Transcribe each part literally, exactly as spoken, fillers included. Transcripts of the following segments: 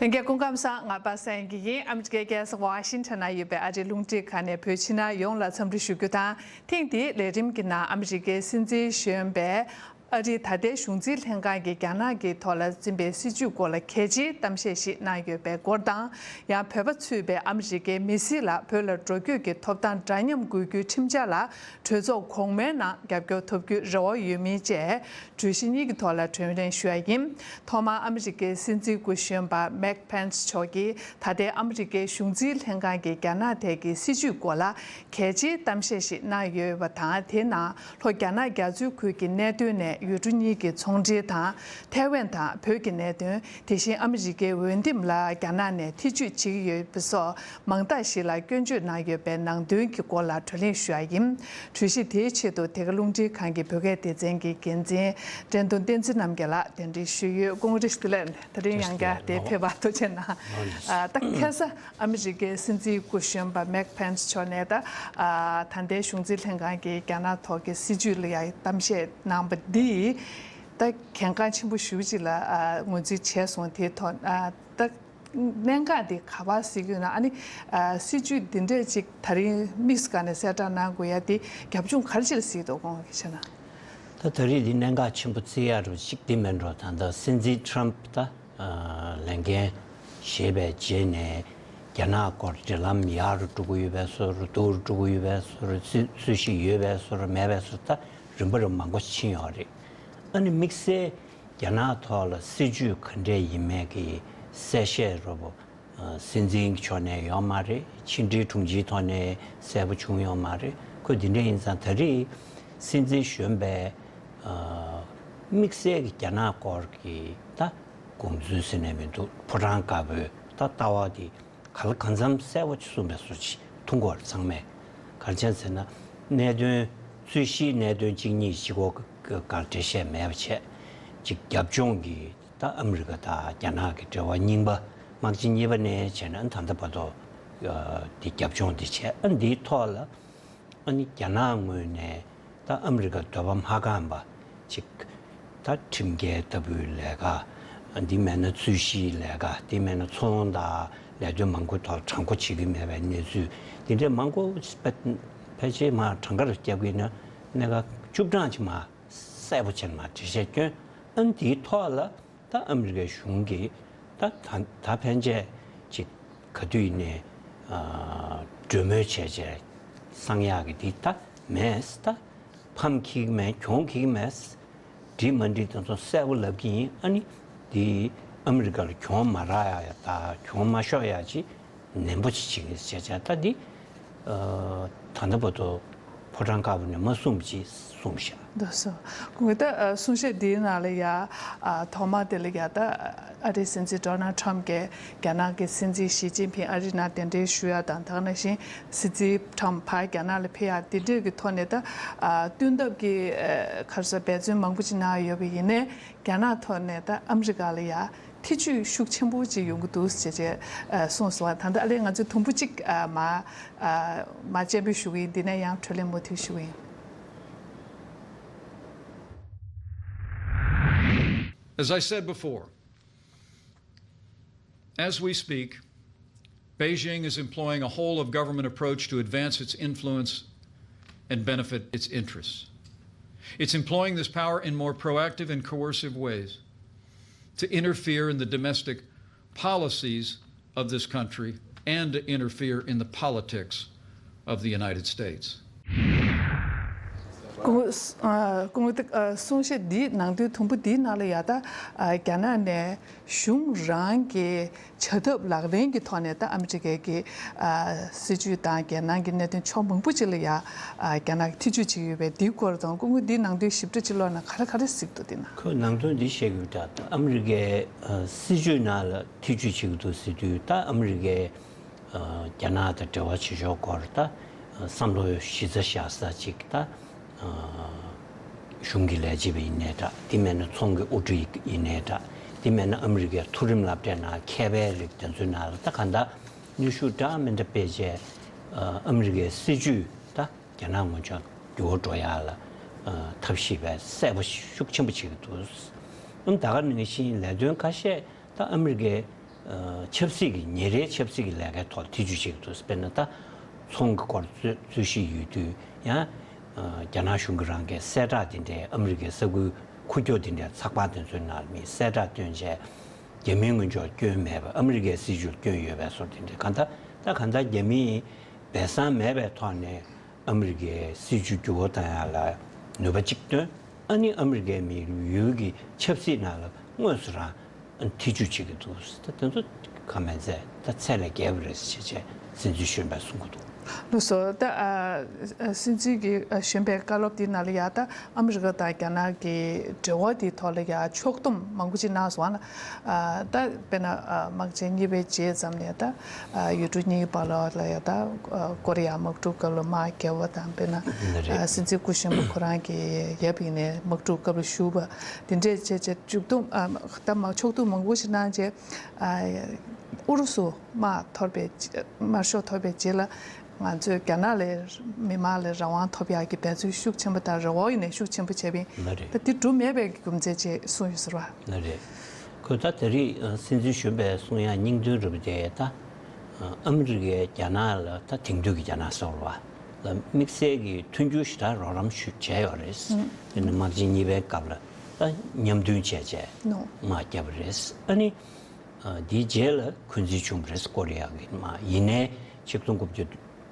ལྷན་རྒྱས་སྐུ་ཁམས་བཟང་། ང་པ་སངས་ཡིན་གྱི་ཡིན། ཨ་མི་རི་ཀའི་རྒྱལ་ས་ཝ་ཤིང་ཊོན་ན་ཡོད་པའི་ཨ་རིའི་རླུང་འཕྲིན་ཁང་ནས་བོད་ཕྱི་ནང་ཡོངས་ལ་འཚམས་འདྲི་ཞུ་རྒྱུ་དང་། ཐེངས་འདིའི་ལས་རིམ་གྱི་ནང་ཨ་མི་རི་ཀའི་སྲིད་འཛིན་གཞོན་པས་ཨ་རིའི་ད་ལྟའི་གཞུང་འཛིན་ལྷན་ཁང་གིས་རྒྱ་ནག་གི་ཐོག་ལ་འཛིན་པའི་སྲིད་བྱུས་སྐོར་ལ་གལ་ཆེའི་གཏམ་བཤད་ཞིག་གནང་ཡོད་པའི་སྐོར་དང་། ཡང་བོད་པ་ཚུད་པའི་ཨ་མི་རི་ཀའི་མི་སེར་ལ་བོད་ལ་འགྲོ་སྐྱོད་ཀྱི་ཐོབ་ཐང་འདྲ་མཉམ་དགོས་རྒྱུའི་ཁྲིམས་འཆར་ལ་གྲོས་ཚོགས་གོང་མའི་ནང་རྒྱབ་སྐྱོར་ཐོབ་རྒྱུའི་རེ་བ་ཡོད་མིན་བཅས། གྲོས་གཞི་གཉིས་ཀྱི་ཐོག་ལ་གྲོས་གླེང་ཞུ་ཡ་ཡིན། ཐོག་མར་ཨ་མི་རི་ཀའི་སྲིད་འཛིན་སྐུ་གཞོན་པ་མེག་ཕེན་སི་མཆོག་གིས་ད་ལྟའི་ཨ་མི་རི་ཀའི་གཞུང་འཛིན་ལྷན་ཁང་གི་རྒྱ་ནག་ཐད་ཀྱི་སྲིད་བྱུས་སྐོར་ལ་གལ་ཆེའི་གཏམ་བཤད་ཞིག་གནང་ཡོད་པ་དང་། དེའི་ནང་ལྷོ་རྒྱ་ནག་རྒྱ་མཚོའི་ཁུལ་གྱི་གནད་དོན་ནས་ཡུལ་གྲུ་གཉིས་ཀྱི་ཚོང་འབྲེལ་དང་། ཐའེ་ཝན་དང་བོད་ཀྱི་གནད་དོན། དེ་བཞིན་ཨ་མི་རི་ཀའི་འོས་འདེམས་ལ་རྒྱ་ནག་ནས་ཐེ་ཇུས་བྱེད་ཀྱི་ཡོད་པ་སོགས་མང་དག་ཞིག་ལ་སྐྱོན་བརྗོད་གནང་ཡོད་པའི་ནང་དོན་གྱི་སྐོར་ལ་གྲོས་གླེང་ཞུ་ཡ་ཡིན། གྲོས་གཞི་དེའི་ཆེད་དུ་དེ་ག་རླུང་འཕྲིན་ཁང་གི་བོད་སྐད་སྡེ་ཚན་གྱི་འགན་འཛིན་བཀྲས་མཐོང་བསྟན་འཛིན་རྣམ་རྒྱལ་ལགས་གདན་འདྲེན་ཞུས་ཡོད། སྐུ་ངོ་བཀྲ་ཤིས་བདེ་ལེགས། དེ་རིང་ཡང་བསྐྱར་དེ་ཕེབས་པར་ཐུགས་རྗེ་གནང་། ཨ་ད་ཁ་སང་ཨ་མི་རི་ཀའི་སྲིད་འཛིན་སྐུ་གཞོན་པ་མེག་ཕེན་སི་མཆོག་ནས་ད་ཨ་ད་ལྟའི་གཞུང་འཛིན་ལྷན་ཁང་གི་རྒྱ་ནག་ཐོག་གི་སྲིད་བྱུས་ལ་ཡང་གཏམ་བཤད་གནང་པ་འདིས་ད་གལ་འགངས་ཆེན་པོ་ཞེ་པོ་ཅིག་ལ་ཨ་ངོས་འཛིན་བྱས་སོང་། དེའི་ཐོག་ཨ་ད་གནད་འགག་འདི་ག་པར་གཟིགས་ཡོད་ན། ཨ་ནི་ཨ་སྲིད་བྱུས་འདི་འདྲས་ཅིག་ད་རིང་དམིགས་སུ་བཀར་ནས་གསལ་བསྒྲགས་གནང་དགོས་ཡ་དེ་རྒྱབ་ལྗོངས་ག་རེ་ཅིག་ལ་གཟིགས་འདུག་ཁོང་གིས་བྱས་ན། ད་ད་རེས་འདི་གནད་འགག་ཆེན་པོ་བརྩི་ཡ་རུ་ཅིག་འདི་མིན་འགྲོ། ད་ལྟ་སྲིད་འཛིན་ཊམ་ད་ཨ་ལས་འགན་བཞེས་པའི་རྗེས་ནས་རྒྱ་ནག་སྐོར་འབྲེལ་ལམ་ཡག་རུ་འགྲོ་གི་ཡོད་པའི་བཟོ་འདྲ། སྡུག་རུ་འགྲོ་གི་ཡོད་པའི་བཟོ་འདྲ། རྩོད་རྩོད་གཞི་ཡོད་པའི་བཟོ་འདྲ། མེད་པའི་བཟོ་འདྲ། ད་རིམ་པ་རུ་མང་པོ་ཕྱིན་ཡོད་རེད། ཨ་ནི་དམིགས་བསལ་རྒྱ་ནག་ཐོག་ལ་སྲིད་བྱུས་ག་འདྲས་ཡིན་མིན་གྱི་གསལ་བཤད་རོབ་པོ་སྲིད་འཛིན་གྱི་ཕྱོགས་ནས་ཡོད་མ་རེད། ཕྱི་འབྲེལ་དྲུང་ཆེའི་ཐོག་ནས་གསལ་པོ་བྱུང་ཡོད་མ་རེད། ཁོས་འདི་འདྲ་ཡིན་ཙང་ད་རེས་སྲིད་འཛིན་གཞོན་པས་དམིགས་བསལ་གྱི་རྒྱ་ནག་སྐོར་གྱི་ད་དགོངས་ཚུལ་ཟེར་ནས་མི་འདུག་ཕོ་བྲང་དཀར་པོའི་ད་ལྟ་བ་དེ་ག་ལ་གང་འཚམ་གསལ་པོ་ཅིག་གསུངས་པའི་བཟོ་ཅིག་མཐོང་གི་ཡོད་རེད། ཚང་མས་ག་རེ་བྱས་ཟེར་ན། གནད་དོན་རྩོད་གཞིའི་གནད་དོན་གཅིག་གཉིས་གཅིག་པོ་ག་འགྲེལ་བཤད་མེད་པ་བྱས། གཅིག་རྒྱབ་ལྗོངས་ཀྱི་ད་ཨ་མི་རི་ཀ་དང་རྒྱ་ནག་གི་འབྲེལ་བ་རྙིང་པ། དམག་སྤྱི་གཉིས་པ་ནས་བྱས་ན་ད་ལྟ་བར་དུ་དེ་རྒྱབ་ལྗོངས་དེ་བྱས། ཨ་འདིའི་ཐོག་ལ་ཨ་ནི་རྒྱ་ནག་ངོས་ནས་ད་ཨ་མི་རི་ཀ་འདོད་པ་མ་ཁེངས་པ་ཅིག་ད་ཁྲིམས་འགལ་ལྟ་བུའི་ལས་ཀ། འདི་མེད་ན་རྩོད་གཞིའི་ལས་ཀ། འདི་མེད་ན་ཚོང་དང་ལས་དོན་མང་པོའི་ཐོག་དྲང་པོ་བྱེད་ཀྱི་མེད་པའི་གནས་ཚུལ་འདི་འདྲའི་མང་པོ་ཕལ་ཕལ་ཆེར་མར་གྲངས་ཀ་རུ་བརྒྱབ་ཀྱི་ཡིན་ན་གནད་འགག་བཅུ་གྲངས་ཅིག་མར་གསལ་པོ་བྱས་ནས་མར་འགྲེལ་བཤད་བསྐྱོན། ཨ་ནི་འདིའི་ཐོག་ལ་ད་ཨ་མི་རི་ཀའི་གཞུང་གིས་ད་ད་ད་ཕན་ཆད་ཅིག་ག་དུས་ཡིན་ནའི་ཨ་གྲོས་མོལ་བྱས་བྱས་གསང་ཡག་གི་འདི་ད་མེད། ད་ཕམ་འཁྱེར་གྱི་མེད། གྱོང་འཁྱེར་གྱི་མེད། འགྲིག་མ་འགྲིག་དེ་ཚོ་གསལ་པོ་ལབ་ཀྱི་ཡིན། ཨ་ནི་འདི་ཨ་མི་རི་ཀ་ལ་གྱོང་མ་རག་ཡག་ཡ་ད་གྱོང་མ་ཤོར་ཡག་ཅིག་ནན་པོ་ཅིག་བྱེད་ཀྱི་བྱས་བྱས། ད་འདི་ཨ་ད་ལྟ་བར་དུ་ཕོ་བྲང་དཀར་པོ་ནས་མ་གསུངས་པ་ཅིག་གསུངས་ཤག་འདུག་སོ། སྐུ་ངོ་ད་ཨ་གསུང་བཤད་འདིའི་ནང་ལ་ཡ་ཨ་ཐོག་མ་དེ་ལ་ཡ་ད་ཨ་རིའི་སྲིད་འཛིན་ཌོ་ནལ་ཊམ་གྱིས་རྒྱ་ནག་གི་སྲིད་འཛིན་ཞི་ཅིན་ཕིང་ཨ་རིའི་ནང་གདན་འདྲེན་ཞུ་ཡ་དང་། ད་ག་ནང་བཞིན་སྲིད་འཛིན་ཊམ་ཕར་རྒྱ་ནག་ལ་ཕེབས་ཡ་དེ་འདྲས་ཀྱི་ཐོག་ནས་ད་ཨ་བསྟུན་ཐབས་ཀྱི་ཨ་ག་རེ་ཟེར་འབད་བརྩོན་མང་པོ་ཅིག་གནང་ཡ་ཡོད་པ་ཡིན་ནའི། རྒྱ་ནག་ཐོག་ནས་ད་ཨ་མི་རི་ཀ་ལ་ཡ་ཐེ་ཇུས་ཤུགས་ཆེན་པོ་ཅིག་ཡོང་གི་འདུག་ཟེར་བྱས་ཨ་གསུངས་སོང་བ། ད་ལྟ་ཨ་ལས་ང་ཚོས་དུམ་བུ་གཅིག་ཨ་མ་ཨ་མ་དཔྱད་འབུལ་ཞུ་གི་ཡིན། འདི་ནས་ཡང་གྲོས་གླེང་མུ་མཐུད་ཞུ་གི་ཡིན། As I said before, as we speak, Beijing is employing a whole of government approach to advance its influence and benefit its interests. It's employing this power in more proactive and coercive ways to interfere in the domestic policies of this country and to interfere in the politics of the United States. སྐུ་ངོ་ཨ་སྐུ་ངོ་ཨ་གསུང་བཤད་འདིའི་ནང་དོན་དུམ་བུ་འདིའི་ནང་ལ་ཡ་ད་ཨ་རྒྱ་ནག་ནས་གཞུང་རང་གི་བྱ་ཐབས་ལག་ལེན་གྱི་ཐོག་ནས་ད་ཨ་མི་རི་ཀའི་གི་ཨ་སྲིད་བྱུས་དང་རྒྱལ་ནང་གི་གནད་དོན་ཕྱོགས་མང་པོ་ཅིག་ལ་ཡ་ཨ་རྒྱ་ནག་གིས་ཐེ་ཇུས་བྱེད་ཀྱི་ཡོད་པས། འདིའི་སྐོར་དང་སྐུ་ངོ་འདིའི་ནང་དོན་ཞིབ་ཕྲ་ཅིག་ཀློག་ན་ག་རེ་ག་རེ་གཟིགས་འདུག་འདི་ན། ཁོས་ནང་དོན་འདི་བཤད་ཀྱི་ཡོད་ད། ཨ་མི་རི་ཀའི་ཨ་སྲིད་བྱུས་ནང་ལ་ཐེ་ཇུས་བྱེད་ཀྱི་འདུག་ཟེར་དུས། ད་ཨ་མི་རི་ཀའི་ཨ་རྒྱ་ནག་དང་འབྲེལ་བ་བྱེད་ཕྱོགས་སྐོར་ད་ཨ་བསམ་བློ་གཞི་རྩ་བཞག་ས་ཅིག་ད་ཨ་གཞུང་གི་ལས་བྱེད་པ་ཡིན་ནའི་འདྲ། དེ་མེད་ན་ཚོང་གི་དབུ་ཁྲིད་ཡིན་ནའི་འདྲ། དེ་མེད་ན་ཨ་མི་རི་ཀའི་མཐོ་རིམ་སློབ་གྲྭའི་ནང་མཁས་པའི་རིགས་དེ་ཚོའི་ནང་ལ་ད་གང་ལྟར་ནུས་ཤུགས་འདྲ་མི་འདྲ་སྤེལ་བྱས་ཨ་ཨ་མི་རི་ཀའི་སྲིད་བྱུས་ད་རྒྱ་ནག་ངོས་ཕྱོགས་འགྱུར་བ་འགྲོ་ཡག་ལ་ཨ་ཐབས་ཤེས་དཔེ་གསལ་པོ་ཤུགས་ཆེན་པོ་བྱེད་ཀྱི་འདུག་ཨ་ད་ག་ནང་བཞིན་ལས་དོན་ཁ་ཤས་ད་ཨ་མི་རི་ཀའི་ ཆབ་སྲིད་ཀྱི་ཉིན་རེའི་ཆབ་སྲིད་ཀྱི་ལས་ཀའི་ཐོག་ཐེ་ཇུས་བྱེད་ཀྱི་འདུག་དཔེར་ན་ད་ཚོང་གི་སྐོར་རྩོད་རྩོད་གཞི་ཡོད་དུས་ཡང་རྒྱ་ནག་གཞུང་གི་རང་གི་གསལ་བསྒྲགས་དེ་འདྲའི་ཨ་མི་རི་ཀའི་ས་ཁུལ་ཁུག་ཀྱོག་དེ་འདྲའི་ཚགས་པར་དེ་ཚོའི་ནང་མི་གསལ་བསྒྲགས་བཏོན་བྱས་རྒྱ་མིའི་དངུལ་འབྱོར་སྐྱོན་མེད་པ་ཨ་མི་རི་ཀའི་སྲིད་ཇུས་སྐྱོན་ཡོད་པའི་བཟོ་དེ་འདྲའི་གང་ལྟར་ད་གང་ལྟར་རྒྱ་མིའི་སྦས་གསང་མེད་པའི་ཐོག་ནས། ཨ་མི་རི་ཀའི་སྲིད་ཇུས་འགྱུར་བ་བཏང་ཡག་ལ་ནུས་པ་གཅིག་བཏོན། ཨ་ནི་ཨ་མི་རི་ཀའི་མི་ཡུལ་གྱི་ཆབ་སྲིད་ནང་ལ་དངོས་སུ་རང་ཐེ་ཇུས་བྱེད་ཀྱི་འདུག་ད་དེ་ཚོ་ཁ་མེད་ཚད་ད་ཚད་ལས་བརྒལ་བ་རེད་ཟེར་བྱས་སྲིད་འཛིན་གཞོན་པས་གསུང་གི་འདུག་ལགས་སོ། ད་ཨ་ཨ་སྲིད་འཛིན་གྱི་ཨ་གཞོན་པའི་བཀའ་སློབ་འདི་ནང་ལ་ཡ་ད་ཨ་མི་རི་ཀ་དང་རྒྱ་ནག་གི་འབྲེལ་བ་འདིའི་ཐོག་ལ་ཡ་ཕྱོགས་བསྡོམས་མང་པོ་ཅིག་གནང་སོང་ལ། ཨ་ད་དཔེར་ན་ཨ་དམག་ཆེན་གཉིས་པའི་རྗེས་ཙམ་ནས་ད། ཨ་ཡུལ་གྲུ་གཉིས་ཀྱི་བར་ལ་ལ་ཡ་ད་ཨ་ཀོ་རི་ཡ་དམག་འཁྲུག་སྐབས་ལ་དམག་བརྒྱབ་པ་དང་དཔེར་ན་ཨ་སྲིད་འཛིན་སྐུ་གཞོན་པ་ཁོ་རང་གི་ཡབ་ཡིན་ནའི་དམག་འཁྲུག་སྐབས་ལ་ཞུགས་པ་འདི་འདྲས་བྱས་བྱས་མཇུག་བསྡོམས་ཨ་ད་མ་ཕྱོགས་བསྡོམས་མང་པོ་ཞིག་གནང་རྗེས་ཨ་ཨུ་རུ་སུ་དམག་ཐོར་པའི་དམར་ཤོག་ཐོར་པའི་རྗེས་ལ་ང་ཚོས་རྒྱ་ནག་ལ་མི་དམངས་ལ་རང་དབང་ཐོབ་ཡག་གི་འབད་བརྩོན་ཤུགས་ཆེན་པོ་དང་རེ་བ་ཡིན་ནའི་ཤུགས་ཆེན་པོ་བྱས་པ་ཡིན། ལགས་རེད། ད་འདི་འགྲུབ་མེད་པའི་རྒྱུ་མཚན་བཅས་གསུངས་ཡོད་ཟེར་བ། ལགས་རེད། ཁོས་ད་དེ་རིང་སྲིད་འཛིན་གཞོན་པས་གསུང་ཡག་སྙིང་དོན་རུ་དེ་ད་ཨ་མི་རི་ཀས་རྒྱ་ནག་ལ་ད་དེང་དུས་ཀྱི་རྒྱ་ནག་ཟེར་བ་ལ་དམིགས་བསལ་གྱི་མཐུན་འགྱུར་ཞེ་དྲག་རོགས་རམ་ཞུ་བྱས་ཡོད་རེད། དེ་ནི་དམག་ཆེན་གཉིས་པའི་སྐབས་ལ་ད་མཉམ་མཐུན་བྱས་བྱས་ནོ། དམག་བརྒྱབ་པ་རེད། ཨ་ནི་ཨ་དེའི་རྗེས་ལ་འཁོན་འཛིན་བྱུང་བ་རེད། ཀོ་རི་ཡ་གི་དམག་ཡིན་ནའི་ཆིག་སྟོང་དགུ་བརྒྱ་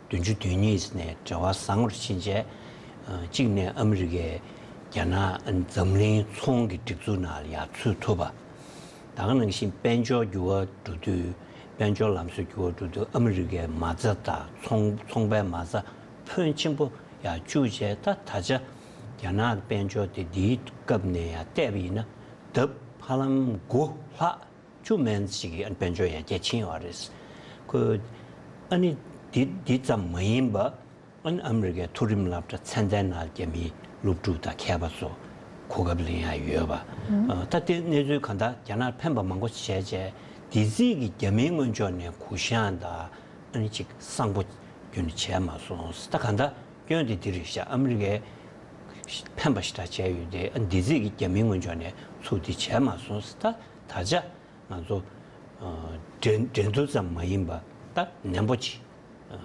བདུན་ཅུ་དོན་གཉིས་ནས་འབྲེལ་བ་བཟང་བར་ཕྱིན་བྱས། ཨ་གཅིག་ནས་ཨ་མི་རི་ཀས་རྒྱ་ནག་འཛམ་གླིང་ཚོང་གི་སྒྲིག་འཛུགས་ནང་ལ་ཡར་ཚུད་ཐུབ་པ། ད་ག་ནང་བཞིན་དཔལ་འབྱོར་འགྱུར་བ་འགྲོ་དུས་དཔལ་འབྱོར་ལམ་སྲོལ་འགྱུར་བ་འགྲོ་དུས་ཨ་མི་རི་ཀའི་མ་རྩ་དང་ཚོང་ཚོང་པའི་མ་རྩ་ཕོན་ཆེན་པོ་ཡར་བཅུག་བྱས། ད་ད་ཆ་རྒྱ་ནག་གི་དཔལ་འབྱོར་དེ་འདིའི་སྐབས་ནས་ཡར་བལྟས་པ་ཡིན་ན་ལྡབ་ཧ་ལམ་དགུ་ལྷག་བཅུ་མན་ཞིག་གི་ཨ་ནི་དཔལ་འབྱོར་ཡར་རྒྱས་ཕྱིན་ཡོད་རེད། ཁོས་ཨ་ནི་འདི་འདི་ཙམ་མ་ཡིན་པ་ཨ་ནི་ཨ་མི་རི་ཀའི་མཐོ་རིམ་སློབ་གྲྭ་ཚན་རྩལ་ནང་རྒྱ་མིའི་སློབ་ཕྲུག་དང་མཁས་པ་ཚོ་གོ་སྐབས་ལེན་ཡག་ཡོད་པ། ཨ་ད་དེ་གནས་ཚུལ་གང་ལྟར་རྒྱ་ནག་ཕན་པ་མང་པོ་བྱས་བྱས་དེ་རྩིས་ཀྱི་རྒྱ་མིའི་དངུལ་འབྱོར་ནས་གུ་བཤངས་དང་ཨ་ནི་ཅིག་གསང་པོ་རྒྱུན་བྱས་མ་སོང་། ད་གང་ལྟར་སྐྱོན་དེ་འདི་རེད་ཤག་ཨ་མི་རི་ཀས་ཕན་པ་ཞེ་དྲག་བྱས་ཡོད་དེ་ཨ་ནི་དེ་རྩིས་ཀྱི་རྒྱ་མིའི་དངུལ་འབྱོར་ནས་ཚུར་འདི་བྱས་མ་སོང་། ད་ད་ཆ། ང་ཚོ་ཨ་འགྲན་འགྲན་བསྡུར་ཙམ་མ་ཡིན་པ་ད་ནན་པོ་ཅིག་ཨ་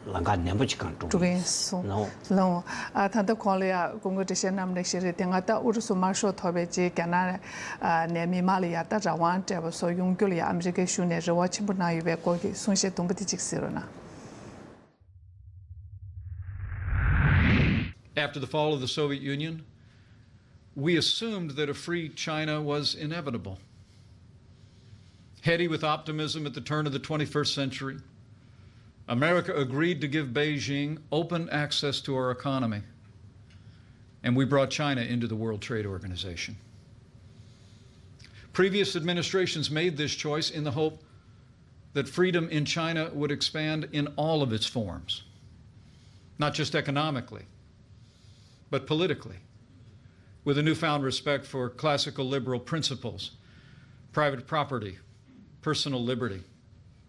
ལམ་ཁ་ནན་པོ་ཅིག་གང་འགྲོ་འགྲོ་གི་གི་ཡིན་སོང་ནོ། ལོ། ཨ་ད་ལྟ་གོང་ལ་ཡ་སྐུ་ངོ་འགྲེལ་བཤད་གནང་ནས་ཞེ་རེད་དེ་ང་ད་ཨུ་རུ་སུ་དམར་ཤོག་ཐོར་བའི་རྗེས་རྒྱ་ནག་ཨ་ནས་མི་མང་ལ་ཡ་ད་རང་དབང་སྤྲད་པ་སོགས་ཡོང་རྒྱུ་ལ་ཡ་ཨ་མི་རི་ཀའི་གཞུང་ནས་རེ་བ་ཆེན་པོ་གནང་ཡོད་པའི་སྐོར་གྱི་གསུང་བཤད་དུམ་བུ་དེ་གཅིག་གཟིགས་རོགས་གནང་། After the fall of the Soviet Union, we assumed that a free China was inevitable. Heady with optimism at the turn of the twenty-first century, America agreed to give Beijing open access to our economy, and we brought China into the World Trade Organization. Previous administrations made this choice in the hope that freedom in China would expand in all of its forms, not just economically, but politically, with a newfound respect for classical liberal principles, private property, personal liberty,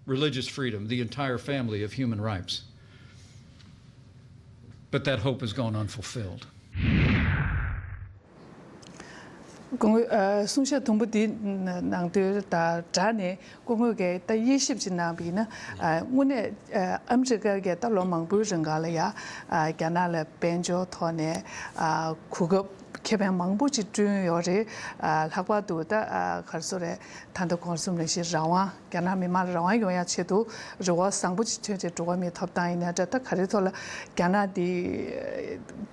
religious freedom, the entire family of human rights. But that hope has gone unfulfilled. སྐུ་ངོ་ཨ་གསུང་བཤད་དུམ་བུ་འདི་ནང་དོན་དང་སྦྲགས་ནས་སྐུ་ངོས་ཀྱིས་ད་དབྱེ་ཞིབ་ཅིག་གནང་བ་ཡིན་ན། ཨ་དངོས་གནས་ཨ་ཨ་མི་རི་ཀ་གིས་ད་ལོ་མང་པོའི་རིང་ག་ལ་ཡ་ཨ་རྒྱ་ནག་ལ་དཔལ་འབྱོར་ཐོག་ནས་ཨ་གོ་སྐབས་ཁེ་ཕན་མང་པོ་ཅིག་བསྐྲུན་ཡོད་རེད། ཨ་ལྷག་པར་དུ་ད་ཨ་ག་རེ་ཟེར་དགོས་རེད། ད་ལྟ་གོང་གསུངས་ནང་བཞིན་རང་དབང་། རྒྱ་ནག་མི་དམངས་ལ་རང་དབང་ཡོང་ཡག་ཆེད་དུ་རེ་བ་བཟང་པོ་ཅིག་བཏོན་བྱས་འགྲོ་བ་མིའི་ཐོབ་ཐང་ཡིན་ན་འདྲ། ད་ག་རེ་ཐོག་ལ་རྒྱ་ནག་འདི་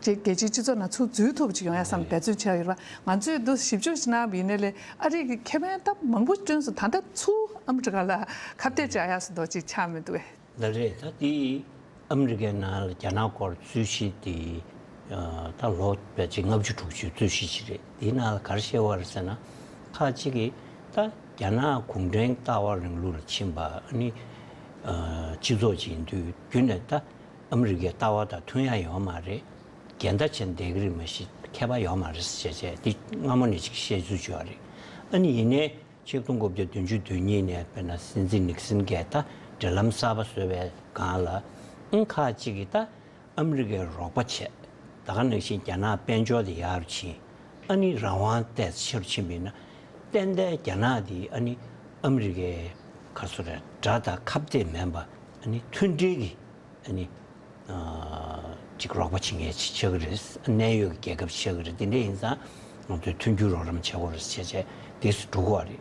རྒྱལ་སྤྱིའི་སྤྱི་ཚོགས་ནང་ཚུར་འཛུལ་ཐུབ་ཅིག་ཡོང་ཡག་བསམ་འབད་བརྩོན་བྱས་ཡོད་རེད་པ། ང་ཚོས་འདུ་ཞིབ་འཇུག་ཅིག་གནང་བ་ཡིན་ན་ལས་ཨ་རི་གི་ཁེ་ཕན་ད་མང་པོ་བསྐྲུན་སོང་། ད་ལྟ་ཚུར་ཨ་མི་རི་ཀ་ལ་ཁ་གཏད་བཅག་ཡག་སུ་འདོག་ཅིག་ཆགས་མི་འདུག་གས། ལགས་རེད། ད་དེ་ཨ་མི་རི་ཀའི་ནང་ལ་རྒྱ་ནག་སྐོར་རྩོད་གཞི་དེ་ད་ལོ་ཕལ་ཆེར་ལྔ་བཅུ་དྲུག་ཅུའི་རྩོད་གཞི་ཅིག་རེད། དེའི་ནང་ལ་ག་རེ་བཤད་པ་རེད་ཟེར་ན། ཁག་ཅིག་གིས་ད་རྒྱ་ནག་གུང་ཁྲན་ལྟ་བ་རིང་ལུགས་ལ་ཕྱིན་པ་ཨ་ནི་སྤྱི་ཚོགས་ཅིག་ཡིན་དུས་རྒྱུན་ནས་ད་ཨ་མི་རི་ཀའི་ལྟ་བ་དང་མཐུན་ཡག་ཡོད་མ་རེད། འགལ་ཟླ་བྱས་ནས་བསྡད་ཀྱི་རེད། མ་གཞི་ཁྱད་པར་ཡོད་མ་རེད་ཟེར་བྱས་བྱས་དེ་སྔ་མོ་ནས་ཅིག་བཤད་ཚུལ་ཅིག་ཡོད་རེད། ཨ་ནི་ཡིན་ནའི། ཆིག་སྟོང་དགུ་བརྒྱ་བདུན་ཅུ་དོན་གཉིས་ནས་དཔེར་ན་སྲིད་འཛིན་ནིག་སན་གྱིས་ད་འབྲེལ་ལམ་གསར་པ་བཟོས་པའི་སྒང་ལ་ཨང་ཁག་ཅིག་གིས་ད་ཨ་མི་རི་ཀའི་རོགས་པ་བྱས། ད་ག་ནང་བཞིན་རྒྱ་ནག་དཔལ་འབྱོར་དེ་ཡར་ཕྱིན། ཨ་ནི་རང་དབང་ཏོག་ཙམ་ཆེ་རུ་ཕྱིན་པ་ཡིན་ན་ཏན་ཏན་རྒྱ་ནག་དེ་ཨ་ནི་ ཨ་མི་རི་ཀའི་ག་རེ་ཟེར་རེད། དགྲ་དང་ཁ་གཏད་མིན་པ་ཨ་ནི་མཐུན་སྒྲིལ་གྱི་ཨ་ནི་ཅིག་རོགས་པ་བྱེད་མཁན་ཅིག་ཆགས་ཀྱི་རེད། གནད་ཡོད་ཀྱི་རྒྱལ་ཁབ་ཆགས་ཀྱི་རེད། དེ་འདྲ་ཡིན་ཙང་ང་ཚོས་མཐུན་འགྱུར་རོགས་རམ་བྱེད་དགོས་རེད་བྱས་བྱས་དེ་སུ་འགྲོ་དགོས་རེད།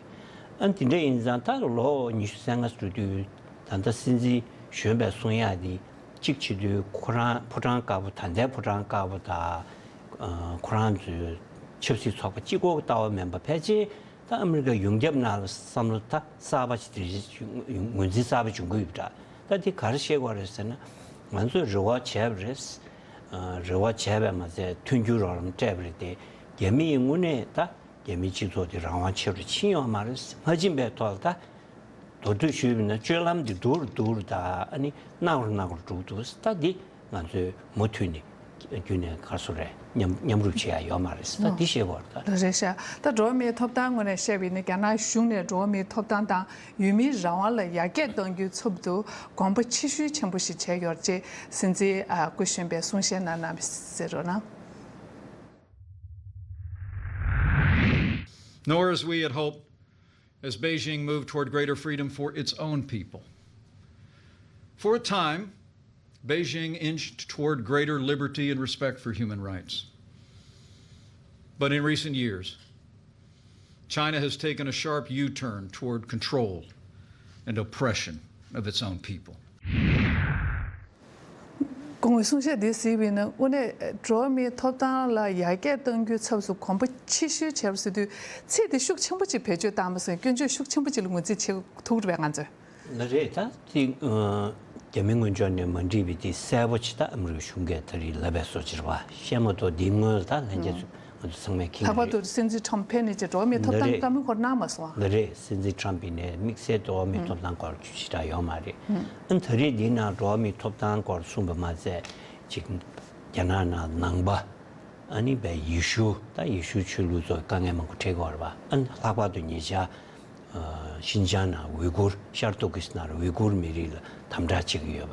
ཨ་དེ་འདྲ་ཡིན་ཙང་ད་ལོ་ཉི་ཤུ་རྩ་ལྔ་འགྲོ་དུས་ད་ལྟ་སྲིད་འཛིན་གཞོན་པས་གསུང་ཡག་དེ་གཅིག་བྱེད་དུས་ཁོ་རང་ཕོ་བྲང་དཀར་པོ་ད་ལྟའི་ཕོ་བྲང་དཀར་པོ་དང་ཁོ་རང་ཚོའི་ཆབ་སྲིད་ཚོགས་པ་གཅིག་པོ་ལྟ་བ་མིན་པ་ཕལ་ཆེར། ད་ཨ་མི་རི་ཀ་ཡོངས་ཁྱབ་ནང་ལ་བསམ་བློ་ད་གསར་པ་ཞིག་དེ་ངོས་འཛིན་གསར་པ་བྱུང་གི་ཡོད་པ་འདྲ། ད་དེ་ག་རེ་བཤད་དགོས་རེད་ཟེར་ན། ང་ཚོས་རེ་བ་བྱས་པ་རེད། རེ་བ་བྱས་པས་མ་ཚད་མཐུན་འགྱུར་རོགས་རམ་སྤྲད་པ་རེད་དེ། རྒྱ་མི་ཡི་དངོས་གནས་ད་རྒྱ་མིའི་སྤྱི་ཚོགས་དེ་རང་དབང་ཆེ་རུ་ཕྱིན་ཡོད་མ་རེད། མ་ཕྱིན་པའི་ཐོག་ལ་ད་མདོར་བསྡུས་ཞུས་པ་ན་སྤྱོད་ལམ་འདི་སྡུག་རུ་སྡུག་རུ་དང་ཨ་ནི་གནག་རུ་གནག་རུ་འགྲོ་གི་འདུག་ད་འདི་ང་ཚོས་མུ་མཐུད་ནས་རྒྱུན་ནས་ག་རེ་ཟེར་རེད། མཉམ་མཉམ་རུབ་བྱེད་ཡ་ཡོད་མ་རེད། ད་འདི་ཤེས་དགོས་རེད་ད། རེད་ཤག་ད་འགྲོ་བ་མིའི་ཐོབ་ཐང་ངོས་ནས་བཤད་པ་ཡིན་ན་རྒྱ་ནག་གཞུང་ནས་འགྲོ་བ་མིའི་ཐོབ་ཐང་དང་ཡུལ་མིའི་རང་དབང་ལ་ཡར་རྒྱས་གཏོང་རྒྱུའི་ཚབ་ཏུ་དགོངས་པ་ཆེ་ཤོས་ཆེན་པོ་ཞིག་བྱས་ཡོད་ཅེས་སྲིད་འཛིན་ཨ་སྐུ་གཞོན་པས་གསུང་བཤད་གནང་གནང་ཟེར་རོགས་གནང་། Nor as we had hoped, as Beijing moved toward greater freedom for its own people. For a time, Beijing inched toward greater liberty and respect for human rights. But in recent years, China has taken a sharp U turn toward control and oppression of its own people. སྐུ་ངོ་གསུང་བཤད་འདི་གཟིགས་པ་ཡིན་ན་དངོས་གནས་འགྲོ་བ་མིའི་ཐོབ་ཐང་ལ་ཡར་རྒྱས་གཏོང་རྒྱུའི་ཚབ་ཏུ་གོམ་པ་ཕྱིར་བཤོལ་བྱས་པ་ཟེར་དུས་ཚིག་འདི་ཤུགས་ཆེན་པོ་ཅིག་བེད་སྤྱོད་བཏང་པ་སོང་སྐྱོན་བརྗོད་ཤུགས་ཆེན་པོ་ཅིག་ལ་ངོས་འཛིན་བྱེད་ཐུབ་རེད་པས་ང་ཚོས། ལགས་རེད། ད་དེ་རྒྱ་མི་ངོས་ཕྱོགས་ནས་མ་འགྲིག་པའི་དེ་གསལ་པོ་ཅིག་ད་ཨ་མི་རི་ཀ་གཞུང་གིས་ད་རེས་ལབ་པའི་བཟོ་ཅིག་རེད་པ། བཤད་མ་གཏོགས་འདིའི་སྔོན་ལ་ད་ལྷན་རྒྱས་ཚོས་ང་ཚོ་ཚང་མས་མཁྱེན་ལྷག་པར་དུ་གྱི་རེད། སྲིད་འཛིན་ཁྲོམ་ཕེབས་ནས་ཀྱི་འགྲོ་བ་མིའི་ཐོབ་ཐང་ལགས་རེད། བཀའ་མོལ་སྐོར་གནང་མ་སོང་ཨ། ལགས་རེད། སྲིད་འཛིན་ཁྲོམ་ཕེབས་ནས་དམིགས་བསལ་འགྲོ་བ་མིའི་ཐོབ་ཐང་སྐོར་ཞེ་དྲག་ཡོད་མ་རེད། ཨ་ད་རེས་འདི་ན་འགྲོ་བ་མིའི་ཐོབ་ཐང་སྐོར་གསུངས་པ་མ་ཚད་ཅིག་རྒྱ་ནག་ནང་ནང་པ་ཨ་ནི་བའི་ཡེ་ཤུ་ད་ཡེ་ཤུ་ཆོས་ལུགས་ཚོ་དཀའ་ངལ་མང་པོ་འཕྲད་ཀྱི་ཡོད་རེད་པ། ཨ་ནི་ལྷག་པར་དུ་ཉེ་ཆར་ཤིན་ཅང་ནང་ཝུའི་གུར་ཤར་ཏུར་ཀི་སི་ཐན་ནང་ཝུའི་གུར་མི་རིགས་ལ་དམ་དྲག་བྱེད་ཀྱི་ཡོད་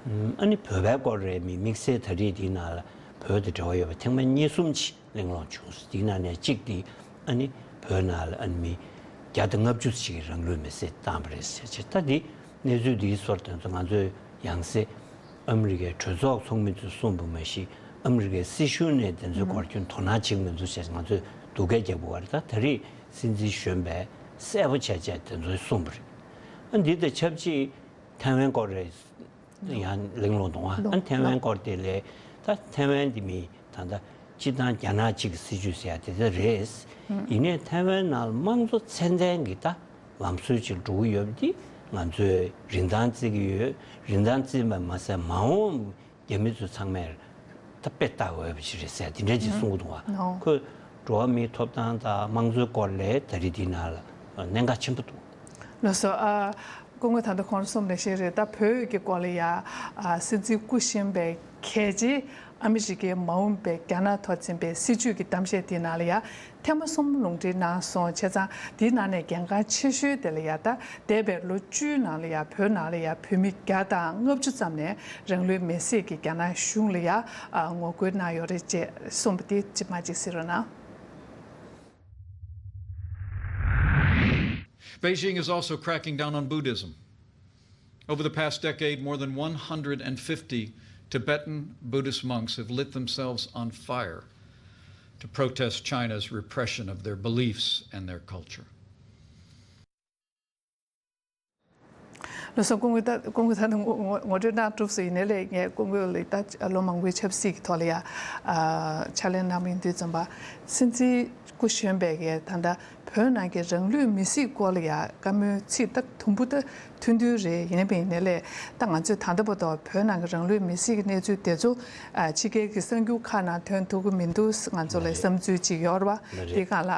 པ། ཨ་ནི་བོད་པའི་སྐོར་རེད། མི་དམིགས་བསལ་ད་རེས་འདི་ནང་ལ་བོད་དང་འབྲེལ་བ་ཡོད་པ་ཐེངས་མ་གཉིས་གསུམ་ཅིག་གླེང་སློང་བྱུང་སོང་། དེའི་ནང་ནས་གཅིག་དེ་ཨ་ནི་བོད་ནང་ལ་ཨ་ནི་མི་བརྒྱ་དང་ལྔ་བཅུ་ཞིག་གིས་རང་ལུས་མེར་སྲེག་བཏང་བ་རེད་ཟེར་བྱས། ད་དེ་གནས་ཚུལ་འདིའི་སྐོར་དེ་ཚོ་ང་ཚོས་ཡང་སེ་ཨ་མི་རི་ཀའི་གྲོས་ཚོགས་ཚོགས་མི་ཚོས་གསུངས་པ་མ་གཞི་ཨ་མི་རི་ཀའི་སྲིད་གཞུང་ནས་དེ་ཚོའི་སྐོར་རྒྱུན་དོ་སྣང་བྱེད་ཀྱི་མི་འདུག་ཟེར་ང་ཚོས་སྡུག་སྐད་རྒྱག་དགོས་པ་རེད། ད་ད་རེས་སྲིད་འཛིན་གཞོན་པས་གསལ་པོ་བྱས་བྱས་དེ་ཚོས་གསུངས་པ་རེད། ཨ་འདི་དང་ཆབས་ཅིག་ཐའེ་ཝན་སྐོར་རེད། ཡང་གླེང་སློང་གཏོང་བ། ཨ་ཐའེ་ཝན་སྐོར་དེ་ལས་ད་ཐའེ་ཝན་དེ་མི་ད་ལྟ་སྤྱི་བཏང་རྒྱ་ནག་གཅིག་གི་སྲིད་ཇུས་ཟེར་ཡ་དེ་ད་རེད། ཡིན་ནའི་ཐའེ་ཝན་ནང་ལ་དམངས་གཙོ་ཚད་ལྡན་གྱི་ད་ལམ་སྲོལ་ཅིག་འགྲོ་གི་ཡོད་པ་འདི་ང་ཚོས་རིན་ཐང་བརྩི་གི་ཡོད། རིན་ཐང་བརྩིས་པ་མ་ཟད་མ་འོངས་རྒྱ་མི་ཚོ་ཚང་མས་ད་དཔེ་ལྟ་འོས་པ་ཅིག་རེད་ཟེར་དེ་འདྲ་ཅིག་གསུང་གི་འདུག་བ། ཁོས་འགྲོ་བ་མིའི་ཐོབ་ཐང་དང་དམངས་གཙོའི་སྐོར་ལ་ད་རེས་འདི་ནང་ལ་གནད་འགག་ཆེན་པོ་འདུག་ལགས་སོ། ཨ། སྐུ་ངོ་ད་ལྟ་ཁོང་རང་གསུངས་ནང་བཞིན་རེད། ད་བོད་ཀྱི་སྐོར་ལ་ཡ་ཨ་སྲིད་འཛིན་སྐུ་གཞོན་པས་གལ་ཆེ་ཨ་མི་རི་ཀའི་མ་འོངས་པའི་རྒྱ་ནག་ཐོག་འཛིན་པའི་སྲིད་བྱུས་ཀྱི་གཏམ་བཤད་དེའི་ནང་ལ་ཡ་ཐེངས་མ་གསུམ་ལུང་འདྲེན་གནང་སོང་། བྱས་ཙང་དེའི་ནང་ནས་གལ་འགངས་ཆེ་ཤོས་དེ་ལ་ཡ་ད་འདས་པའི་ལོ་བཅུའི་ནང་ལ་ཡ་བོད་ནང་ལ་ཡ་བོད་མི་བརྒྱ་དང་ལྔ་བཅུ་ཙམ་ནས་རང་ལུས་མེར་སྲེག་གིས་རྒྱ་ནག་གཞུང་ལ་ཡ་ཨ་ངོ་རྒོལ་གནང་ཡོད་རེད་ཅེས་གསུངས་པ་དེ་ཅིག་མ་ཅིག་གཟིགས་རོགས་གནང་། Beijing is also cracking down on Buddhism. Over the past decade, more than one hundred fifty Tibetan Buddhist monks have lit themselves on fire to protest China's repression of their beliefs and their culture. ལགས་སོ། སྐུ་ངོ་ད་སྐུ་ངོ་ད་ནི་ངོ་ངོ་ངོ་སྤྲོད་གནང་གྲུབ་སོང་། ཡིན་ནའི་ལས་ངས་སྐུ་ངོ་ལ་ད་ལོ་མང་པོའི་ཆབ་སྲིད་ཀྱི་ཐོག་ལ་ཡ་ཨ་ཕྱག་ལས་གནང་བ་ཡིན་དུས་ཙམ་པ་སྲིད་འཛིན་སྐུ་གཞོན་པས་ཀྱི་ད་ལྟ་བོད་ནང་གི་རང་ལུས་མེར་སྲེག་སྐོར་ལ་ཡ་བཀའ་མོལ་ཚིག་ད་དུམ་བུ་ད་ཐུང་ཐུང་རེད། ཡིན་ནའི་ཡིན་ནའི་ལས་ད་ང་ཚོས་ད་ལྟ་བར་དུ་བོད་ནང་གི་རང་ལུས་མེར་སྲེག་གི་གནས་ཚུལ་དེ་ཚོ་ཨ་ཕྱི་རྒྱལ་གྱི་གསར་འགྱུར་ཁག་ནང་ཐོན་ཐུབ་ཀྱི་མི་འདུག་ང་ཚོ་ལ་བསམ་ཚུལ་ཅིག་ཡོད་རེད་པ། དེ་སྒང་ལ་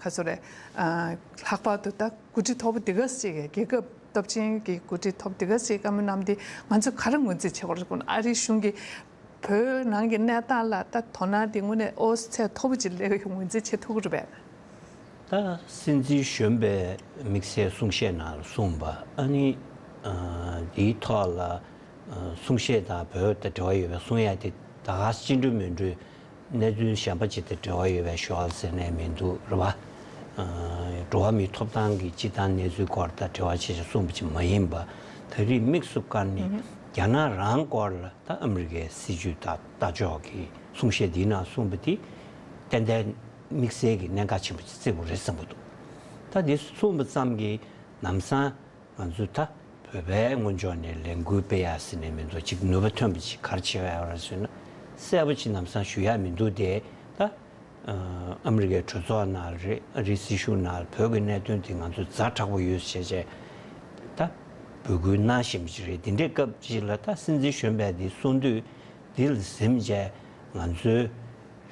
ཁ་སོ་རེད། ཨ་ལྷག་པར་དུ་ད་འགོ་ཁྲིད་མཐོ་པོ་འདི་ག་ཅིག་གིས་རྒྱལ་ཁབ་སྟོབས་ཆེན་གྱི་འགོ་ཁྲིད་མཐོ་པོ་འདི་ག་ཅིག་བཀའ་མོལ་གནང་དེ་ང་ཚོས་ག་རེ་ངོས་འཛིན་བྱེད་དགོས་རེད་དགོངས། ཨ་རིའི་གཞུང་གིས་བོད་ནང་གི་གནས་སྟངས་ལ་ད་དོ་སྣང་དེ་དངོས་གནས་ཨོ་ཚད་མཐོ་པོ་ཅིག་སླེབས་ཡོད་ངོས་འཛིན་བྱེད་ཐུབ་ཀྱི་རེད་པས། ད་སྲིད་འཛིན་གཞོན་པས་དམིགས་བསལ་གསུང་བཤད་ནང་ལ་གསུངས་པ་ཨ་ནི་ཨ་འདིའི་ཐོག་ལ་ཨ་གསུང་བཤད་དང་བོད་དང་འབྲེལ་བ་ཡོད་པའི་གསུང་ཡ་དེ་ད་ག་སེ་ཅི་འགྲོ་མི་འགྲོ། གནས་ཚུལ་གཞན་པ་ཅིག་དང་འབྲེལ་བ་ཡོད་པའི་ཞོར་ཟེར་ནས་མི་འདུག་རེད་པ། འགྲོ་བ་མིའི་ཐོབ་ཐང་གི་སྤྱི་བཏང་གནས་ཚུལ་སྐོར་དང་འབྲེལ་བ་བྱས་ཤིང་གསུངས་པ་ཅིག་མ་ཡིན་པ། ད་རེས་དམིགས་སུ་བཀར་ནས་རྒྱ་ནག་རང་སྐོར་ལ་ད་ཨ་མི་རི་ཀའི་སྲིད་ཇུས་དང་ལྟ་ཕྱོགས་ཀྱི་གསུང་བཤད་འདིའི་ནང་གསུངས་པ་དེ་ཏན་ཏན་དམིགས་བསལ་གྱི་གནད་འགག་ཆེན་པོ་ཅིག་བརྩི་དགོས་རེད་བསམ་གྱི་འདུག་ད་འདི་གསུངས་པ་ཙམ་གྱིས་ལམ་སང་ང་ཚོས་ད་བོད་པའི་ངོས་ཕྱོགས་ནས་ལས་འགུལ་སྤེལ་ཡག་ཟེར་ནས་མི་འདུག་ཅིག་ནུས་པ་ཐོན་པ་ཅིག་ག་རེ་བྱེད་ཡག་ཡོད་རེད་ཟེར་ན། གསལ་པོ་ཅིག་ལམ་སང་ཞུ་ཡག་མི་འདུག་དེ་ད། ཨ་མི་རི་ཀའི་གྲོས་ཚོགས་ནང་རེད། ཨ་རིའི་སྲིད་གཞུང་ནང་བོད་ཀྱི་གནད་དོན་དེ་ང་ཚོས་ཛ་དྲག་པོ་ཡོད་བྱས་བྱས་ད་འབོད་སྐུལ་གནང་བཞིན་པ་ཅིག་རེད། དེ་འདྲའི་སྐབས་ཅིག་ལ་ད་སྲིད་འཛིན་གཞོན་པས་འདི་གསུངས་དུས་འདི་ལ་གཟིམས་བྱས་ང་ཚོའི་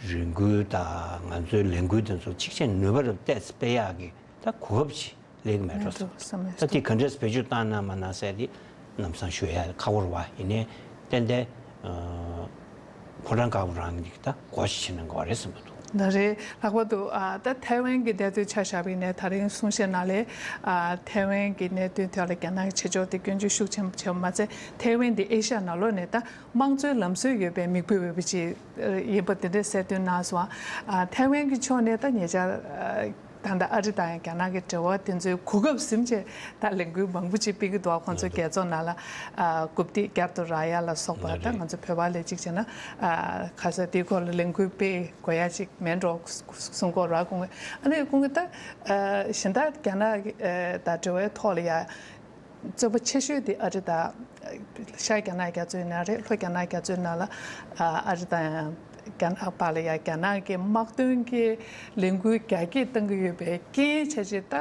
རེ་སྐུལ་དང་ང་ཚོའི་ལས་འགུལ་དེ་ཚོ་གཅིག་བྱས་ནུས་པ་རུ་ཏོག་ཙམ་སྤེལ་ཡག་གི་ད་གོ་སྐབས་ཅིག་སླེབས་ཀྱི་མེད་འགྲོ་བསམ། ད་དེ་ག་འདྲས་བེད་སྤྱོད་བཏང་ན་མ་གནང་ཟེར་དེ་ལམ་སང་ཞུ་ཡ་ཁག་པོ་རེད་བ། ཡིན་ནའི་ཏན་ཏན་ཨ་ཕོ་བྲང་དཀར་པོ་རང་གི་ད་སྒོ་ཞིག་ཕྱེ་ན་དགའ་བ་རེད་བསམ་གྱི་འདུག་ད་རེད། ལྷག་པར་དུ་ཨ་ད་ཐའེ་ཝན་གྱི་གནད་དོན་ཆ་བཞག་པ་ཡིན་ནའི་ད་རིང་གསུང་བཤད་ནང་ལ་ཨ་ཐའེ་ཝན་གྱི་གནད་དོན་ཐོག་ལ་རྒྱ་ནག་གི་བྱེད་ཕྱོགས་དེ་སྐྱོན་བརྗོད་ཤུགས་ཆེན་པོ་བྱས་པ་མ་ཚད། ཐའེ་ཝན་དེ་ཨེ་ཤ་ཡ་ནང་ལོགས་ནས་ད་དམངས་གཙོའི་ལམ་སྲོལ་ཡོད་པའི་མིག་དཔེ་འོས་པ་ཅིག་ཡིན་པ་དེ་འདྲའི་གསལ་སྟོན་གནང་སོང་། ཨ་ཐའེ་ཝན་གྱི་ཕྱོགས་ནས་ད་ཉེ་ཆར་ཨ་ད་ལྟ་ཨ་རི་དང་རྒྱ་ནག་གི་འབྲེལ་བ་དེ་ཚོའི་གོ་སྐབས་ཟིན་བྱས་ད་ལས་འགུལ་མང་པོ་ཅིག་སྤེལ་གྱི་འདུག་ཨ་ཁོང་ཚོ་རྒྱལ་ཚོགས་ནང་ལ་ཨ་རྐུབ་སྟེགས་བསྐྱར་དུ་རག་ཡ་ལ་སོགས་པ། ད་ང་ཚོ་བོད་པ་ལ་གཅིག་བྱས་ན་ཨ་ཁ་ས་དེའི་སྐོར་ལ་ལས་འགུལ་སྤེལ་དགོས་ཡ་ཅིག་མེད་འགྲོ་གསུང་གི་ཡོད་རེད། ཁོང་གིས་ཨ་ནི་ཁོང་གིས་ད་ཨ་གཞན་དག་རྒྱ་ནག་གི་ཨ་ད་འབྲེལ་བའི་ཐོག་ལ་ཡ། རྩོད་པ་ཆེ་ཤོས་དེ་ཨ་རི་དང་ཤར་རྒྱ་ནག་རྒྱ་མཚོའི་ནང་རེད། ལྷོ་རྒྱ་ནག་རྒྱ་མཚོའི་ནང་ལ་ཨ་རི་དང་རྒྱ་ནག་བར་ལ་ཡ་རྒྱ་ནག་གི་དམག་དོན་གྱི་ལས་འགུལ་རྒྱ་སྐྱེད་གཏང་གི་ཡོད་པའི་རྐྱེན་བྱས་རྗེས་ད་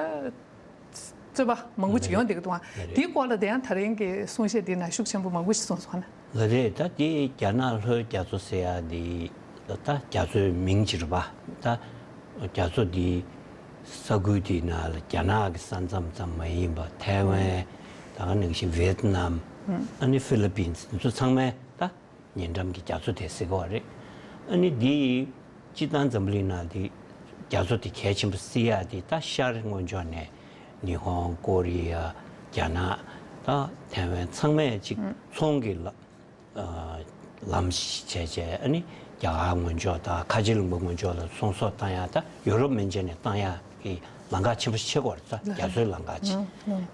རྩོད་པ་མང་པོ་ཅིག་ཡོང་བསྡད་ཀྱི་འདུག་ཨ། དེའི་སྐོར་ལ་དེ་ཡང་ད་རིང་གི་གསུང་བཤད་འདིའི་ནང་ཤུགས་ཆེན་པོ་མང་པོ་ཞིག་གསུངས་སོང་ན། ལགས་རེད། ད་དེ་རྒྱ་ནག་ལྷོའི་རྒྱ་མཚོ་ཟེར་ཡ་དེ་ད་རྒྱ་མཚོའི་མིང་ཅིག་རེད་པ། ད་རྒྱ་མཚོ་འདི་ས་ཁུལ་དེའི་ནང་ལ་རྒྱ་ནག་གི་ས་མཚམས་ཙམ་མ་ཡིན་པ་ཐའེ་ཝན། ད་ག་ནང་བཞིན་ཝེད་ནམ། ཨ་ནི་ཧྥི་ལི་པིན་སི། འདི་ཚོ་ཚང་མའི་ད་ཉེ་འགྲམ་གྱི་རྒྱ་མཚོ་དེ་ཟེར་གི་ཡོད་རེད། ཨ་ནི་འདི་སྤྱིར་བཏང་འཛམ་བུ་གླིང་ནང་འདི་རྒྱ་མཚོ་དེ་གལ་ཆེན་པོ་བརྩི་ཡ་དེ་ད་ཤར་ངོས་ཕྱོགས་ནས་ཉི་ཧོང་ཀོ་རི་ཡ་རྒྱ་ནག་ད་ཐའེ་ཝན་ཚང་མས་ཅིག་ཚོང་གི་ལ་ལམ་ཞིག་བྱས་བྱས། ཨ་ནི་རྒྱ་གར་ངོས་ཕྱོགས་དང་ཁ་ཆེ་ལུང་པ་ངོས་ཕྱོགས་ལ་ཚོང་ཟོག་བཏང་ཡག་དང་ཡོ་རོབ་མན་ཆད་ནས་བཏང་ཡག་གི་ལམ་ཁ་ཆེན་པོ་ཞིག་ཆགས་ཀྱི་ཡོད་རེད། ད་རྒྱ་མཚོའི་ལམ་ཁ་ཅིག་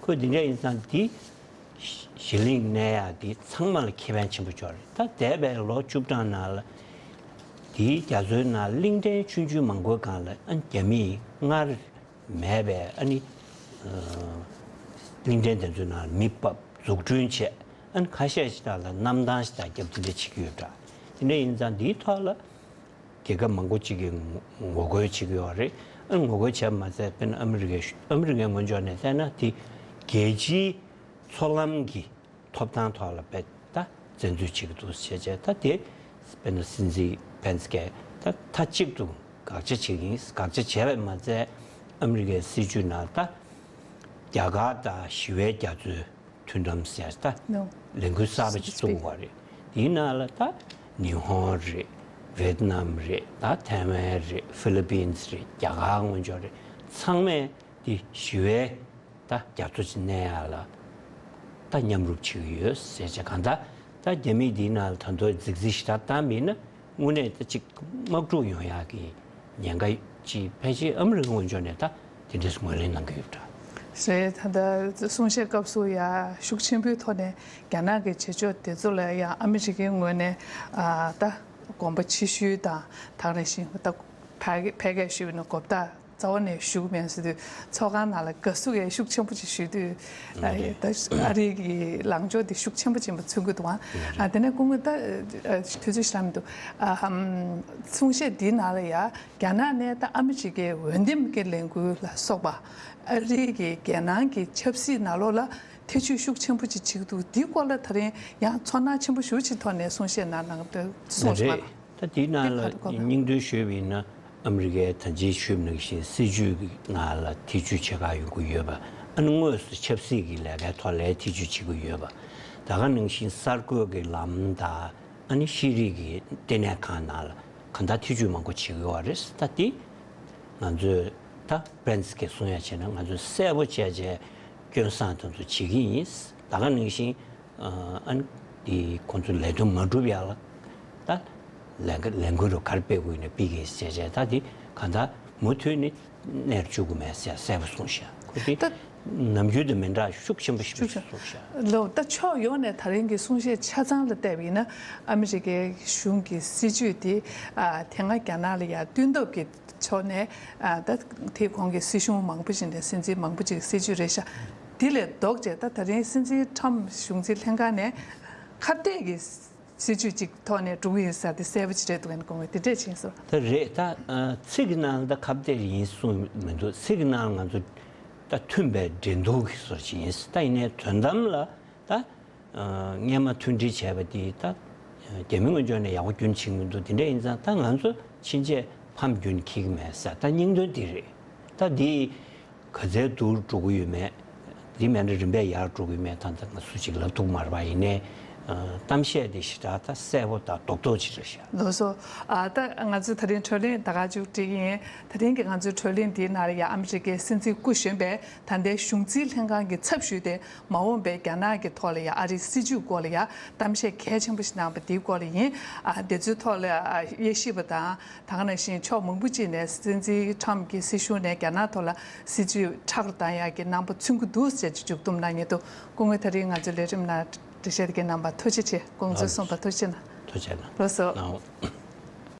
ཁོས་འདི་འདྲ་ཡིན་ཙང་འདི་གཞི་གླིང་གནས་ཡག་འདི་ཚང་མ་ལ་ཁེ་ཕན་ཆེན་པོ་ཅིག་ཡོད་རེད། ད་འདས་པའི་ལོ་བཅུ་གྲངས་ནང་ལ་འདིའི་རྒྱ་མཚོའི་ནང་གླིང་ཕྲན་ཆུང་ཆུང་མང་པོའི་སྒང་ལ་ཨ་ནི་རྒྱ་མིས་སྔར་མེད་པའི་ཨ་ནི་གླིང་ཕྲན་དེ་ཚོའི་ནང་མེ་འབར་འཛུགས་སྐྲུན་བྱས། ཨ་ནི་ཁ་ཤས་ཤིག་དག་ལ་གནམ་ཐང་ཞིག་དང་རྒྱབ་དེ་འདྲ་བྱེད་ཀྱི་ཡོད་འདྲ། དེ་འདྲ་ཡིན་ཙང་འདིའི་ཐོག་ལ་རྒྱལ་ཁབ་མང་པོ་ཅིག་གིས་ངོ་ངོ་རྒོལ་བྱེད་ཀྱི་ཡོད་རེད། ཨ་ནི་ངོ་རྒོལ་བྱས་པ་མ་ཚད་དཔེར་ན་ཨ་མི་རི་ཀའི་ཨ་མི་རི་ཀའི་ངོས་ཕྱོགས་ནས་བལྟས་ན་དེ་རྒྱལ་སྤྱིའི་མཚོ་ལམ་གྱི་ཐོབ་ཐང་ཐོག་ལ་དཔེ་ད་བཙན་འཛུལ་བྱེད་ཀྱི་འདུག་ཟེར་བྱས་ད་དེ་དཔེར་ན་སྲིད་འཛིན་ཕན་སི་གིས་ད་མཐའ་གཅིག་ཏུ་དགག་བྱ་བྱེད་ཀྱི་ཡིན། དགག་བྱ་བྱས་པས་མ་ཚད་ཨ་མི་རི་ཀའི་སྲིད་ཇུས་ནང་ད་རྒྱ་གར་དང་ཞི་བའི་རྒྱ་མཚོའི་མཐུན་ལམ་ཟེར་ད་ལས་འགུལ་གསར་པ་ཅིག་བཙུགས་པ་རེད། དེའི་ནང་ལ་ད་ཉི་ཧོང་རེད། ཝེད་ནམ་རེད། ད་ཐའེ་ཝན་རེད། ཧྥི་ལི་པིན་སི་རེད། རྒྱ་གར་ངོས་ཕྱོགས་རེད། ཚང་མས་དེ་ཞི་བའི་ད་རྒྱ་མཚོ་ཅིག་གནས་ཡག་ལ་ད་མཉམ་རུབ་བྱེད་ཀྱི་ཡོད་ཟེར་བྱས། གང་ལྟར་ད་རྒྱ་མིས་འདིའི་ནང་ལ་ད་དུང་རྫིག་རྫིག་ཞེ་དྲག་བཏང་བ་ཡིན་ན་དངོས་གནས་ད་ཅིག་དམག་འཁྲུག་ཡོང་ཡག་གི་ཉེན་ཁ་ཅིག་ཕལ་ཆེར་ཨ་མི་རི་ཀ་ངོས་ཕྱོགས་ནས་ད་དེ་འདྲས་ངོས་ལེན་གནང་གི་ཡོད་འདྲ། རེད། ད་ལྟ་གསུང་བཤད་སྐབས་སུ་ཡ་ཤུགས་ཆེན་པོའི་ཐོག་ནས་རྒྱ་ནག་གི་བྱེད་ཕྱོགས་དེ་ཚོ་ལ་ཡང་ཨ་མི་རི་ཀའི་ངོས་ནས་ཨ་ད་དགོངས་པ་ཆེ་ཤོས་དང་ད་ག་ནང་བཞིན་ད་ཕལ་ཕལ་སྐད་ཞུས་པ་ཡིན་ན་གོ་བརྡ་རྩ་བ་ནས་ཞུ་གི་མེད་ཟེར་དུས་ཚོགས་ཁང་ནང་ལ་དགའ་བསུ་གས་ཤུགས་ཆེན་པོ་ཅིག་ཞུས་དུས། ཨ་རེད། ད་ཨ་རི་གི་ལངས་ཕྱོགས་དེ་ཤུགས་ཆེན་པོ་ཅིག་ཡིན་པ་མཚོན་གྱི་འདུག་ཨ། ཨ་དེ་ནས་སྐུ་ངོ་ད་ཨ་དུས་ཚོད་ཞེ་དྲག་མི་འདུག་ཨ་ཧམ། གསུང་བཤད་འདིའི་ནང་ལ་ཡ་རྒྱ་ནག་ནས་ད་ཨ་མི་རི་ཀའི་འོས་འདེམས་ཀྱི་ལས་འགུལ་ལ་སོགས་པ་ཨ་རི་གི་རྒྱལ་ནང་གི་ཆབ་སྲིད་ནང་ལོགས་ལ་ཐེ་བྱུས་ཤུགས་ཆེན་པོ་ཅིག་བྱེད་ཀྱི་འདུག་འདིའི་སྐོར་ལ་ད་རིང་ཡང་ཚོར་སྣང་ཆེན་པོ་ཞེ་པོ་ཅིག་ཐོག་ནས་གསུང་བཤད་གནང་གནང་གི་འདུག་གསུངས་སོང་ང་། རེད། ད་དེའི་ནང་ལ་སྙིང་བསྡུས་ཞུས་པ་ཡིན་ན་ཨ་མི་རི་ཀའི་ད་ཅིའི་ཞུས་པ་ནང་བཞིན་སྲིད་ཇུས་ཀྱི་ནང་ལ་ཐེ་བྱུས་བྱེད་ག་ཡོང་གི་ཡོད་པ། ཨ་ནི་དངོས་སུ་ཆབ་སྲིད་ཀྱི་ལས་ཀའི་ཐོག་ལ་ཐེ་བྱུས་བྱེད་ཀྱི་ཡོད་པ། ད་ག་ནང་བཞིན་གསར་འགོད་ཀྱི་ལམ་དང་ཨ་ནི་ཤེས་རིག་གི་ལྟེ་གནས་ཁང་ནང་ལ་གང་ལྟར་ཐེ་བྱུས་མང་པོ་བྱེད་ཀྱི་ཡོད་རེད། ད་དེ་ང་ཚོས་ད་ཕན་སི་གིས་གསུང་ཡ་བྱས་ན་ང་ཚོས་གསལ་པོ་བྱས་བྱས་སྐྱོན་བསང་དེ་ཚོ་བྱེད་ཀྱི་ཡིན། ད་ག་ནང་བཞིན་ཨ་ནི་དེ་ཁོང་ཚོས་ལས་དོན་མ་འགྲུབ་ཡག་ལ་ད་ལས་ཀ་ལས་འགུལ་རུ་ག་རེ་སྤེལ་དགོས་ན་སྤེལ་གྱི་ཟེར་བྱས། ད་དེ་གང་ལྟར་ མུ་མཐུད་ནས་གནས་བཅུག་གི་མེད་ཟེར་གསལ་པོ་གསུངས་ཤག་ཁོ་དེ་ད་ནམ་རྒྱུན་དང་མི་འདྲ་ཤུགས་ཆེན་པོ་ཞིག་གསུངས་ཤག་ལོ། ད་ཕྱོགས་ཡོངས་ནས་ད་རིང་གི་གསུང་བཤད་ཆ་ཚང་ལ་བལྟས་པ་ཡིན་ན། ཨ་མི་རི་ཀའི་གཞུང་གི་སྲིད་ཇུས་དེ་ཨ་དེ་སྔ་རྒྱ་ནག་ལ་ཡ་བསྟུན་ཐབས་ཀྱི་ཕྱོགས་ནས་ཨ་ད་དེ་གོང་གི་སྲིད་གཞུང་མང་པོ་ཞིག་ནས་སྲིད་འཛིན་མང་པོ་ཅིག་གི་སྲིད་ཇུས་རེད་ཤག་དེ་ལས་ལྡོག་བྱས་ད་ད་རིང་སྲིད་འཛིན་ཁྲམ་གཞུང་འཛིན་ལྷན་ཁང་ནས་ཁ་གཏད་ཀྱི་སྲིད་ཇུས་གཅིག་ཐོག་ནས་འགྲོ་གི་ཡོད་ས་དེ་གསལ་པོ་ཅིག་རེད་འདུག་གན་དགོངས་པ་དེ་འདྲས་ཕྱིན་སོང་། ད་རེད། ད་ཨ་ཚིག་གི་ནང་ལ་ད་ཁ་གཏད་ཡིན་གསུངས་མི་འདུག་ཚིག་གི་ནང་ལ་ང་ཚོ་ད་མཐུན་པའི་འགྲན་བསྡུར་གྱི་བཟོ་ཅིག་ཡིན། ད་ཡིན་ནའི་དོན་དམ་ལ་ད་ཨ་སྔས་མ་མཐུན་སྒྲིལ་བྱས་པ་དེ་ད་རྒྱ་མི་ངོས་ཕྱོགས་ནས་ཡག་པོ་རྒྱུན་ཕྱིན་མི་འདུག་དེ་འདྲ་ཡིན་ཙང་ད་ང་ཚོ་ཕྱིན་ཆད་ཕམ་རྒྱུན་འཁྱེར་གྱི་མེད་ཟེར་ད་སྙིང་དོན་དེ་རེད། ད་དེ་ག་ཚད་སྡུག་རུ་འགྲོ་གི་ཡོད་མེད། དེ་མེད་ན་རིམ་པས་ཡར་འགྲོ་གི་མེད་ད་ད་ང་སུ་གཅིག་ལབ་ཐུབ་མ་རེད་པ། ཡིན་ནའི་ཨ་གཏམ་བཤད་དེ་ཞེ་དྲག་ད་གསལ་པོ་དང་རྡོག་རྡོག་ཅིག་རེད་ཤག་ལགས་སོ། ཨ་ད་ང་ཚོས་ད་རིང་གྲོས་གླེང་ད་ག་མཇུག་སྒྲིལ་གྱི་ཡིན། ད་རིང་གི་ང་ཚོའི་གྲོས་གླེང་འདིའི་ནང་ལ་ཡ་ཨ་མི་རི་ཀའི་སྲིད་འཛིན་སྐུ་གཞོན་པས་ད་ལྟའི་གཞུང་འཛིན་ལྷན་ཁང་གི་ཚབ་ཞུས་ཏེ་མ་འོངས་པའི་རྒྱ་ནག་གི་ཐོག་ལ་ཡ་ཨ་རིའི་སྲིད་ཇུས་སྐོར་ལ་ཡ་གཏམ་བཤད་གལ་ཆེན་པོ་ཞིག་གནང་བ་འདིའི་སྐོར་ལ་ཡིན། ཨ་དེ་ཚོའི་ཐོག་ལ་ཨ་དབྱེ་ཞིབ་པ་དང་། ད་ག་ནང་བཞིན་ཕྱོགས་མང་པོ་ཅིག་ནས་སྲིད་འཛིན་ཁྲམ་གྱི་སྲིད་གཞུང་ནས་རྒྱ་ནག་ཐོག་ལ་སྲིད་ཇུས་ཁྲག་རུ་བཏང་ཡག་གི་རྣམ་པ་མཚོན་གྱི་འདུག་ཟེར་གྱི་མཇུག་བསྡོམས་གནང་མཁན་འདུག་སྐུ་ངོ་ད་རིང་ང་ཚོའི་ལས་རིམ་ནང་འགྲེལ་བཤད་དེ་གའི་གནང་བར་ཐུགས་རྗེ་ཆེ། དགོངས་ཚུལ་གསུངས་པར་ཐུགས་རྗེ་གནང་། ཐུགས་རྗེ་གནང་། ལགས་སོ། ལགས།